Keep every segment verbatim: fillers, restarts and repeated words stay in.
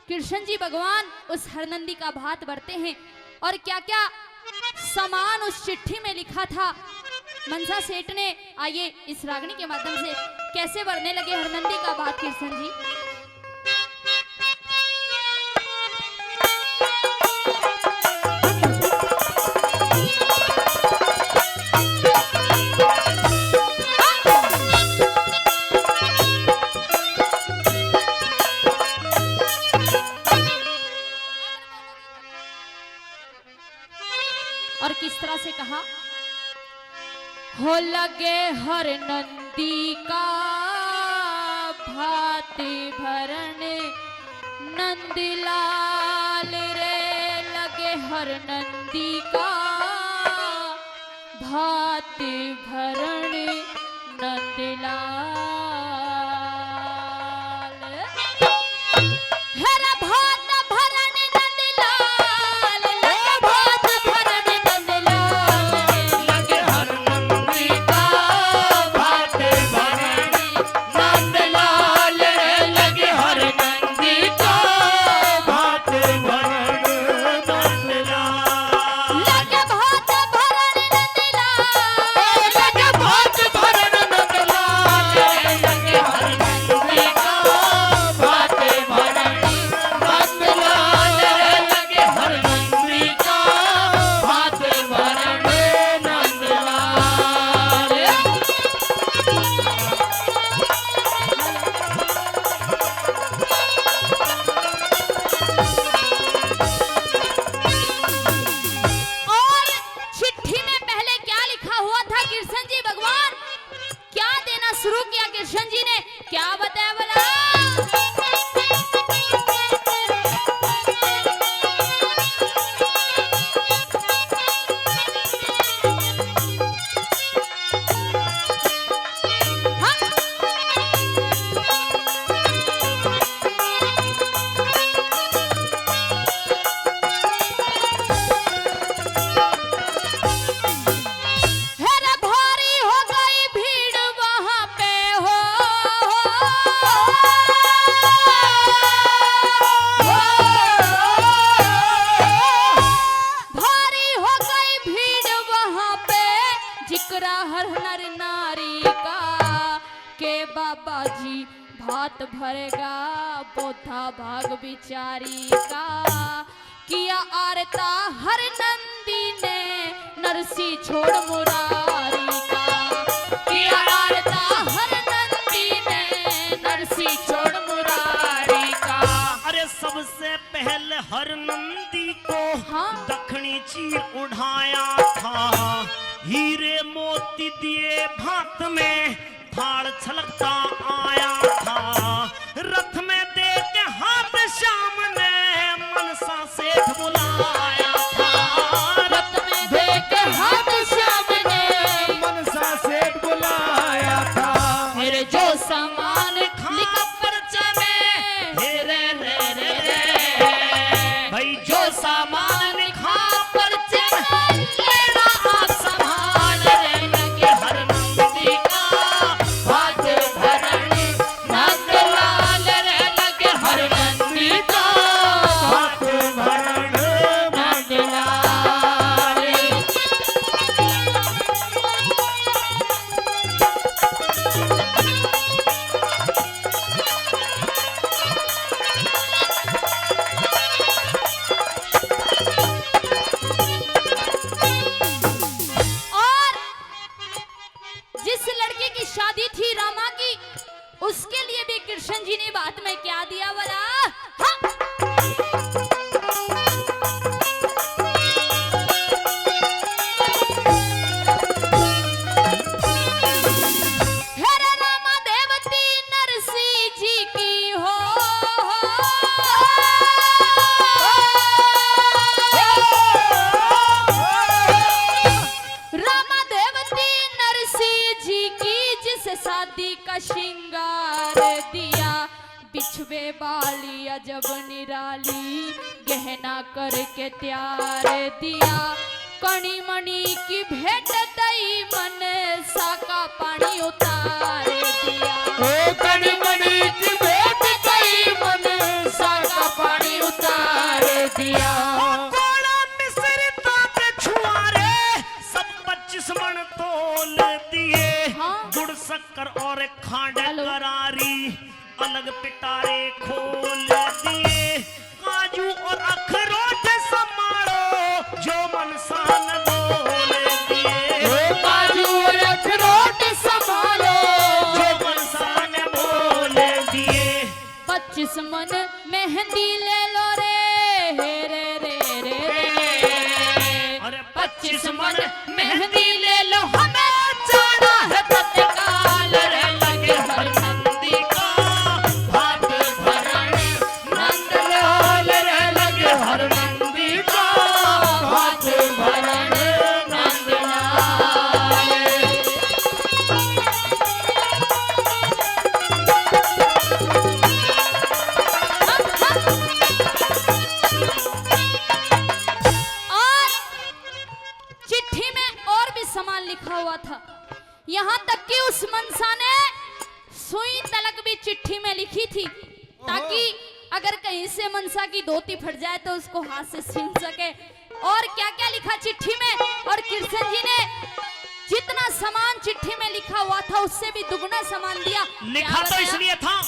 कृष्ण जी भगवान उस हरनंदी का भात भरते हैं और क्या क्या सामान उस चिट्ठी में लिखा था मनसा सेठ ने, आइए इस रागनी के माध्यम से कैसे भरने लगे हरनंदी का भात कृष्ण जी। और किस तरह से कहा, हो लगे हर नंदी का भात भरण नंदलाल रे, लगे हर नंदी का भात भरण नंदलाल। हर भात भरण नंदलाल, लगे भात भरण नंदलाल। लगे हर नंदी का भात भरण नंदलाल, लगे हर नंदी का भात भरण नंदलाल। लगे भात भरण नंदलाल। लगे भात भरण नंदलाल, लगे हर नंदी का भात भरण नंदलाल, लगे हर नंदी का भात भरण नंदलाल। और चिट्ठी में पहले क्या लिखा हुआ था कृष्ण जी भगवान, क्या देना शुरू किया कृष्ण जी ने, क्या बताया भला? अरे भारी हो गई भीड़ वहाँ पे हो। भारी हो गई भीड़ वहाँ पे, जिक्रा हर नर नारी का, के बाबा जी भात भरेगा बोथा भाग बिचारी का। किया आरता हर नंदी ने नरसी छोड़ मुरारी का। किया आरता हर नंदी ने नरसी छोड़ मुरारी का। अरे सबसे पहले हर नंदी को हाँ। दखनी चीर उठाया था, हीरे मोती दिए भात में थाल छलकता आया था। रथ में दे के हाथ श्याम ने मनसा सेठ बुलाया था। रथ में दे के हाथ श्याम ने मनसा सेठ बुलाया था। फिर जो सामान खा पर्चे में, हे रे रे रे रे। भाई जो सामान खा पर्चे में, लेना आप सामान रे, लगे हर नंदी का भात भरण नंदलाल रे, लगे हर नंदी का भात भरण नंदलाल। और जिस लड़की की शादी थी रामा की, उसके लिए भी कृष्ण जी ने भात में क्या दिया भला? हाँ। हे रे रामा देवती नरसी जी की हो। रामा देवती नरसी जी की, जिस शादी का श्रृंगार दिया, बिछवे वाली अजब निराली, गहना करके तैयार दिया। कणी मणि की भेंट दई, मनसा का पानी उतार दिया। ओ कणी मणि की भेंट दई, मनसा का पानी सारे खोल दिए। काजू और अखरोट संभालो, जो मनसा ने बोल दिए। ओ काजू और अखरोट संभालो, जो मनसा ने बोल दिए। पच्चीस मन मेहंदी ले लो रे, हे रे रे रे रे। अरे पच्चीस मन मेहंदी ले लो, हमें जाना है तत्काल रे, लगे हर नंदी का भात भरण नंदलाल रे, लगे हर नंदी का भात भरण नंदलाल। और चिट्ठी में और भी सामान लिखा हुआ था, यहाँ तक कि उस मनसा ने सुई तलक भी चिट्ठी में लिखी थी, ताकि अगर कहीं से मनसा की धोती फट जाए तो उसको हाथ से छीन सके। और क्या क्या लिखा चिट्ठी में, और कृष्ण जी ने जितना सामान चिट्ठी में लिखा हुआ था उससे भी दुगना सामान दिया। लिखा तो इसलिए था,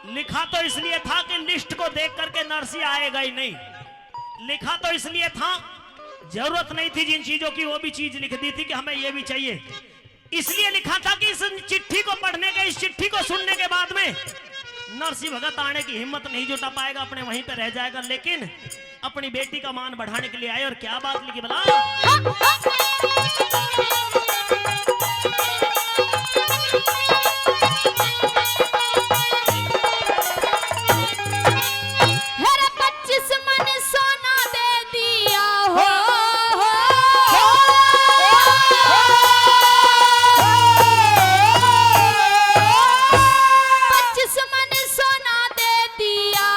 लिखा तो इसलिए था कि लिस्ट को देख करके नरसी आएगा ही नहीं। लिखा तो इसलिए था, जरूरत नहीं थी जिन चीजों की, वो भी चीज लिख दी थी कि हमें ये भी चाहिए। इसलिए लिखा था कि इस चिट्ठी को पढ़ने के, इस चिट्ठी को सुनने के बाद में नरसी भगत आने की हिम्मत नहीं जुटा पाएगा, अपने वहीं पे रह जाएगा। लेकिन अपनी बेटी का मान बढ़ाने के लिए आए। और क्या बात लिखी भला? हेरे पच्चीस मन सोना दे दिया हो, हो। पच्चीस मन सोना दे दिया,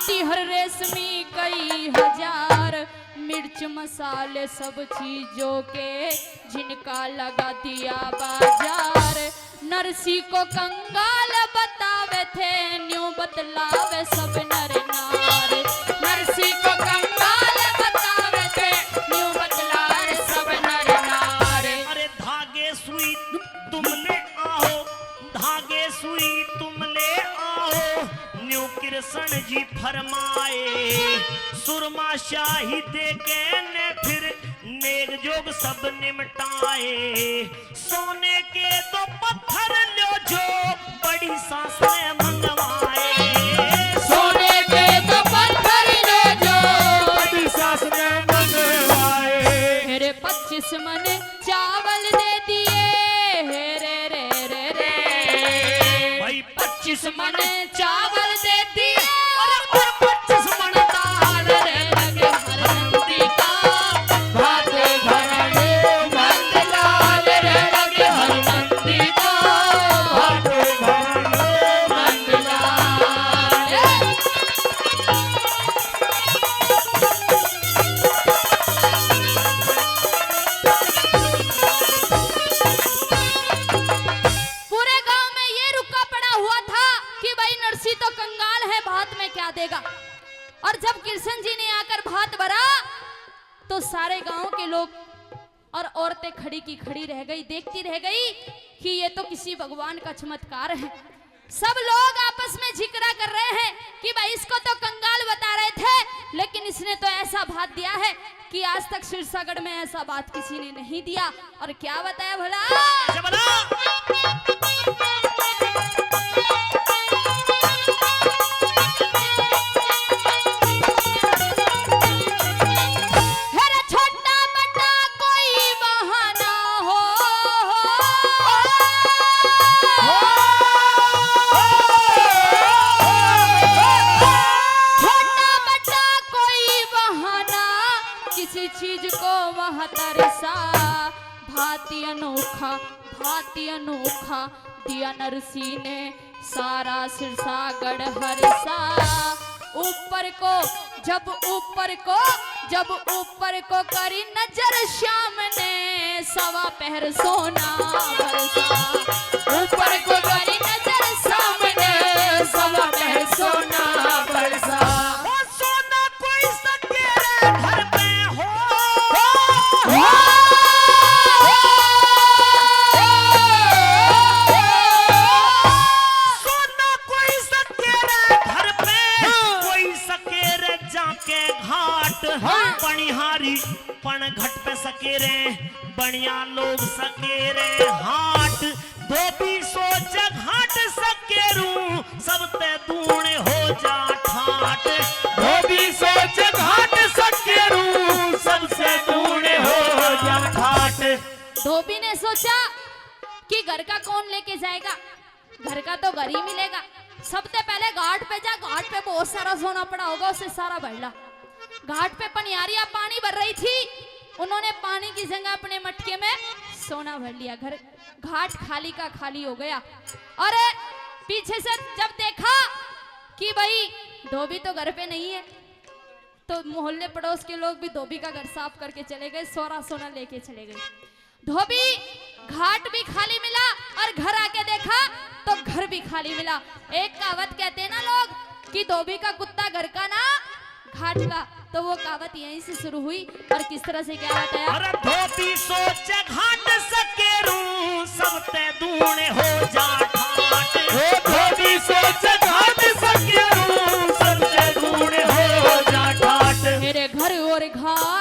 तिहर रेशमी कई हजार, मिर्च मसाले सब चीजों के जिनका लगा दिया बाजार। नरसी को कंगाल बतावे थे, न्यू बतलावे सब नर नार। नरसी को कंगाल बतावे थे, न्यू बतलावे सब नर नार। अरे धागे सुई तुम ले आओ, धागे सुई तुम ले आओ, न्यू कृष्ण जी फरमाए। सुरमा शाही दे के ने फिर नेग जोग सब निमटाए। सोने के दो पत्थर लो जो बड़ी सास ने मंगवाए। सोने के दो पत्थर लो जो बड़ी सास ने मंगवाए। मेरे पच्चीस मन चावल दे दिए, हे रे रे रे रे। भाई पच्चीस मन चावल दे दिए और पर पच्चीस मन दाल रे, लगे हर नंदी का भात भरण नंदलाल रे, लगे हर नंदी का भात भरण नंदलाल। पूरे गांव में ये रुका पड़ा हुआ था कि भाई नरसी तो कंगाल है, भात में क्या देगा। और जब कृष्ण जी ने आकर भात भरा तो सारे गांव के लोग और औरतें खड़ी की खड़ी रह गई, देखती रह गई कि ये तो किसी भगवान का चमत्कार है। सब लोग आपस में जिक्रा कर रहे हैं कि भाई इसको तो कंगाल बता रहे थे, लेकिन इसने तो ऐसा भात दिया है कि आज तक सिरसागढ़ में ऐसा भात किसी ने नहीं दिया। और क्या बताया भला? अच्छा बता। हेरा छोटा बड़ा कोई बहाना हो, छोटा बड़ा कोई बहाना, किसी चीज को वह तरसा। भांति अनोखा, भांति अनोखा दिया नरसी ने सारा सिरसागढ़ हरसा। ऊपर को जब, ऊपर को जब, ऊपर को करी नजर श्याम ने, सवा पहर सोना बरसा। ऊपर को करी नजर श्याम ने, सवा पहर सोना बरसा। ओ सोना कोई सा तेरे घर पे हो। सोना कोई सा तेरे हाट। हाँ। पनिहारी पण घट पे सकेरे, बनिया लोग सकेरे हाट। धोबी सोच घाट सकेरू, सबते दूण हो जा ठाट। धोबी सोच घाट सकेरू, सबसे दूण हो जा ठाट। धोबी ने सोचा कि घर का कौन लेके जाएगा, घर का तो घर ही मिलेगा। सबसे पहले घाट पे जा, घाट पे बहुत सारा सोना पड़ा होगा, उसे सारा भर ला। घाट पे पनियारियां पानी भर रही थी, उन्होंने पानी की जगह अपने मटके में सोना भर लिया। घर, घाट खाली का खाली हो गया। और पीछे से जब देखा कि भाई, धोबी तो घर पे नहीं है, तो मोहल्ले पड़ोस के लोग भी धोबी का घर साफ करके चले गए, सारा सोना लेके चले गए। धोबी घाट भी खाली मिला और घर आके देखा तो घर भी खाली मिला। एक कहावत कहते हैं ना लोग कि धोबी का कुत्ता घर का ना घाट का, तो वो कहावत यहीं से शुरू हुई। और किस तरह से, क्या बताया? अरे धोबी सोच घाट सकेरू, सबते दूण हो जा ठाट। ओ धोबी सोच घाट सकेरू, सबते दूण हो जा ठाट। मेरे घर और घाट